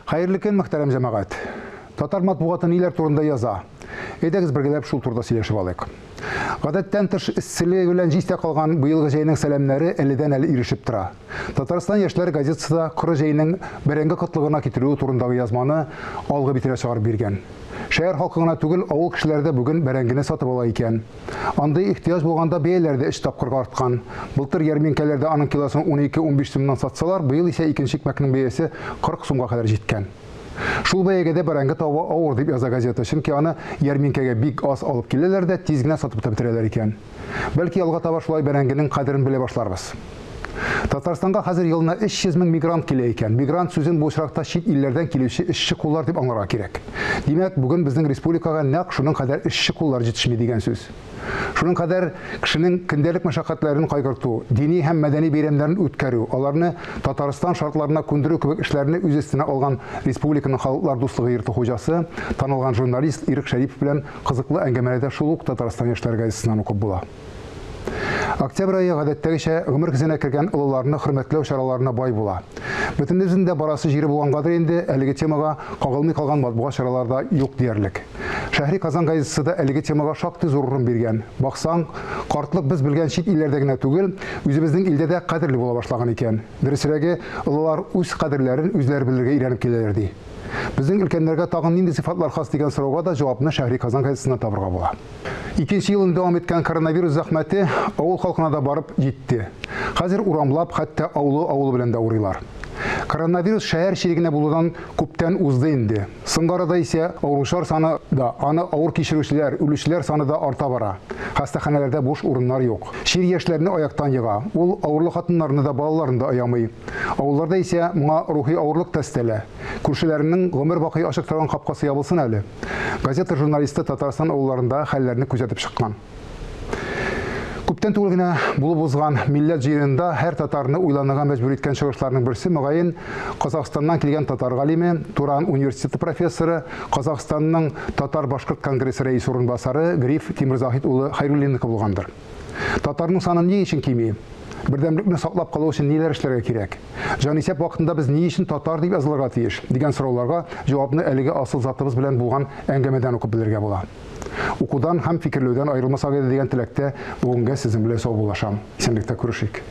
Хәерле көн, мөхтәрәм җәмәгать! Татар матбугаты ниләр турында яза? Әйдәгез бергәләп шул турыда сөйләшеп алыйк. Гадәттән тыш эсселеге белән җистә калган быелгы җәйнең сәламнәре әледән-әле ирешеп тора. Татарстан яшьләре газетасы да коры җәйнең бәрәңге кытлыгына китерүе турындагы язманы алгы битенә чыгарып биргән. Шәһәр халкы гына түгел, авыл кешеләре дә бүген бәрәңгене сатып ала икән. Андый ихтыяҗ булганда бәяләр дә өч тапкырга арткан. Былтыр ярминкәләрдә аның килосын 12-15 сумнан сатсалар, быел исә икенче икмәкнең бәясе 40 сумга кадәр җиткән. Шул бәягә дә бәрәңге табу авыр, дип яза газета, чөнки аны ярминкәгә бик аз алып киләләр дә, тиз генә сатып та бетерәләр икән. Бәлки алга таба шулай бәрәңгенең кадерен белә башларбыз. Татарстанга хәзер елына 300 мең мигрант килә икән. Мигрант сүзен бу очракта чит илләрдән килүче эшче куллар дип аңларга кирәк. Димәк, бүген безнең республикага нәкъ шуның кадәр эшче куллар җитешми дигән сүз. Шуның кадәр кешенең көндәлек мәшәкатьләрен кайгырту, дини һәм мәдәни бәйрәмнәрен үткәрү, аларны Татарстан шартларына күндерү кебек эшләрне үз өстенә алган республиканың Халыклар дуслыгы йорты хуҗасы, танылган журналист Ирек Шәрипов белән кызыклы әңгәмәне дә шул ук Татарстан яшьләре газетасыннан укып була. Октябрь ае гадәттәгечә гомер көзенә кергән олыларны хөрмәтләү чараларына бай була. Бөтенебезнең дә барасы җире булгангадыр инде, әлеге темага кагылмый калган матбугат чаралары да юк диярлек. Шәһри Казан газетасы да әлеге темага шактый зур урын биргән. Баксаң, картлык без белгән чит илләрдә генә түгел, үзебезнең илдә дә кадерле була башлаган икән. Дөресрәге, олылар үз кадерләрен үзләре белергә өйрәнеп киләләр, ди. Безнең өлкәннәргә тагын нинди сыйфатлар хас дигән сорауга да җавапны Шәһри Казан газетасыннан табырга була. Икенче елын дәвам иткән коронавирус зәхмәте авыл халкына да барып җитте. Хәзер урамлап, хәтта авылы-авылы белән дә урыйлар. Коронавирус шәһәр чире генә булудан күптән узды инде. Соңгы арада исә авыручылар саны да, аны авыр кичерүчеләр, үлүчеләр саны да арта бара. Хастаханәләрдә буш урыннар юк. Чир яшьләрне аяктан ега. Ул авырлы хатыннарны да, балаларны да аямый. Авылларда исә моңа рухи авырлык та өстәлә. Күршеләренең гомер бакый ачык торган капкасы ябылсын әле. Газета журналисты Татарстан авылларындагы хәлләрне күзәтеп чыккан. Күптән түгел генә булып узган милләт җыенында һәр татарны уйланырга мәҗбүр иткән чыгышларның берсе, мөгаен, Казахстаннан килгән татар галиме, Туран университеты профессоры, Казахстанның татар-башкорт конгрессы рәисе урынбасары Гриф Тимерзаһит улы Хәйруллинныкы булгандыр. Татарның саны ни өчен кими? Бердәмлекне саклап калу өчен ниләр эшләргә кирәк? Җанисәп вакытында без ни өчен татар дип язылырга тиеш? дигән сорауларга җавапны әлеге асыл затыбыз белән булган әңгәмәдән укып белергә була. Укудан һәм фикерләүдән аерылмасак иде дигән теләктә бүгенгә сезнең белән саубуллашам. Исәнлектә күрешик.